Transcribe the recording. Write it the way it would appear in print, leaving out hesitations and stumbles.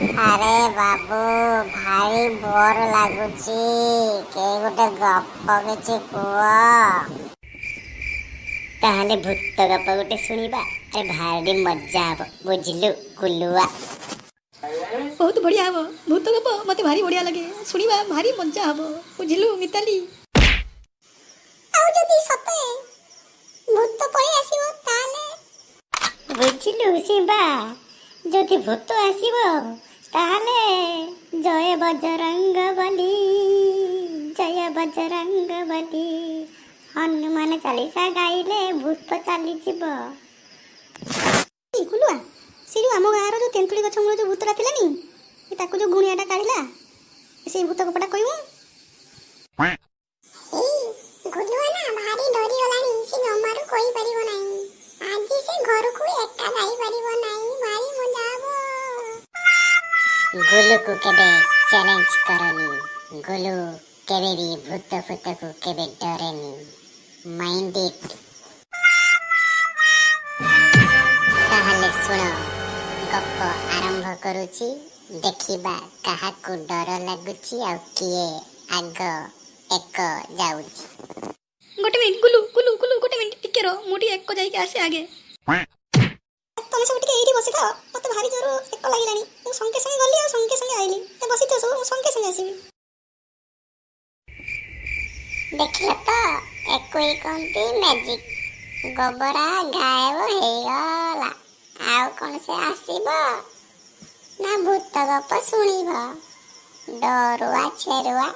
ଆରେ ବାବୁ, ଭାରି ବୋର ଲାଗୁଛି। କେହି ଗୋଟେ ଗପ କିଛି କୁହ। ତାହେଲେ ଭୂତ ଗପ ଗୋଟେ ଶୁଣିବା। ଆରେ, ଭାରି ମଜା ହବ, ବୁଝିଲୁ ଗୁଲୁଆ? ବହୁତ ବଢ଼ିଆ ହବ। ଭୂତ ଗପ ମତେ ଭାରି ବଢ଼ିଆ ଲାଗେ। ଶୁଣିବା, ଭାରି ମଜା ହବ, ବୁଝିଲୁ ମିତାଲି? ଆଉ ଯଦି ସତେ ଭୂତ ପଳେଇ ଆସିବ ତାହେଲେ? ବୁଝିଲୁ ଶିବା, ଯଦି ଭୂତ ଆସିବ ତାହେଲେ ଜୟ ବଜରଙ୍ଗ ବଲି, ଜୟ ବଜରଙ୍ଗ ବଲି, ହନୁମାନ ଚାଳିଶା ଗାଇଲେ ଭୂତ ଚାଲିଯିବ। ଏଇ ଗୁଲୁଆ, ସେ ଯୋଉ ଆମ ଗାଁର ଯୋଉ ତେନ୍ତୁଳି ଗଛ ମୂଳ ଯୋଉ ଭୂତଟା ଥିଲାନି, ଏ ତାକୁ ଯୋଉ ଗୁଣିଆଟା କାଢିଲା, ସେଇ ଭୂତ ଗପଟା କହିବୁ। ଏଇ ଗୁଲୁଆ ନା ଭାରି ଡରିଗଲାଣି। ସେ ଜମାରୁ କହିପାରିବ ନାହିଁ। ଆଜି ସେ ଘରକୁ ଏକା ଯାଇପାରିବ ନାହିଁ। ଭାରି ମଜା ହବ। ଗୁଲୁକୁ କେବେ ଚ୍ୟାଲେଞ୍ଜ କରନି। ଗୁଲୁ କେବେ ବି ଭୂତ ଫୂତକୁ କେବେ ଡରେନି। ମାଇଣ୍ଡ ଇଟ୍। ତାହେଲେ ଶୁଣ, ଗପ ଆରମ୍ଭ କରୁଛି। ଦେଖିବା କାହାକୁ ଡର ଲାଗୁଛି ଆଉ କିଏ ଆଗ ଏକ ଯାଉଛି। ଗୋଟେ ମିନିଟ୍ ଗୁଲୁ, ଗୁଲୁ, ଗୁଲୁ, ଗୋଟେ ମିନିଟ୍ ଟିକେ ରହ। ମୁଁ ଟିକେ ଏକ ଯାଇକି ଆସେ ଆଗେ। ତମେ ସବୁ ଟିକେ ଏଇଠି ବସିଥାଅ। ମତେ ଭାରି ଜୋର ଏକ ଲାଗିଲାଣି। ମୁଁ ସଙ୍ଗେ ସଙ୍ଗେ ଗଲି ଆଉ ସଙ୍ଗେ ସଙ୍ଗେ ଆଇଲି। ତ ବସିଥିବ ସବୁ, ମୁଁ ସଙ୍ଗେ ସଙ୍ଗେ ଆସିବି। ଦେଖିଲ ତ, ଏକୁ ହିଁ କହନ୍ତି ମ୍ୟାଜିକ୍। ଗୋବରା ଗାୟବ ହେଇଗଲା। ଆଉ କଣ ସେ ଆସିବ ନା ଭୂତ ଗପ ଶୁଣିବ? ଡରୁଆ ଛେରୁଆ।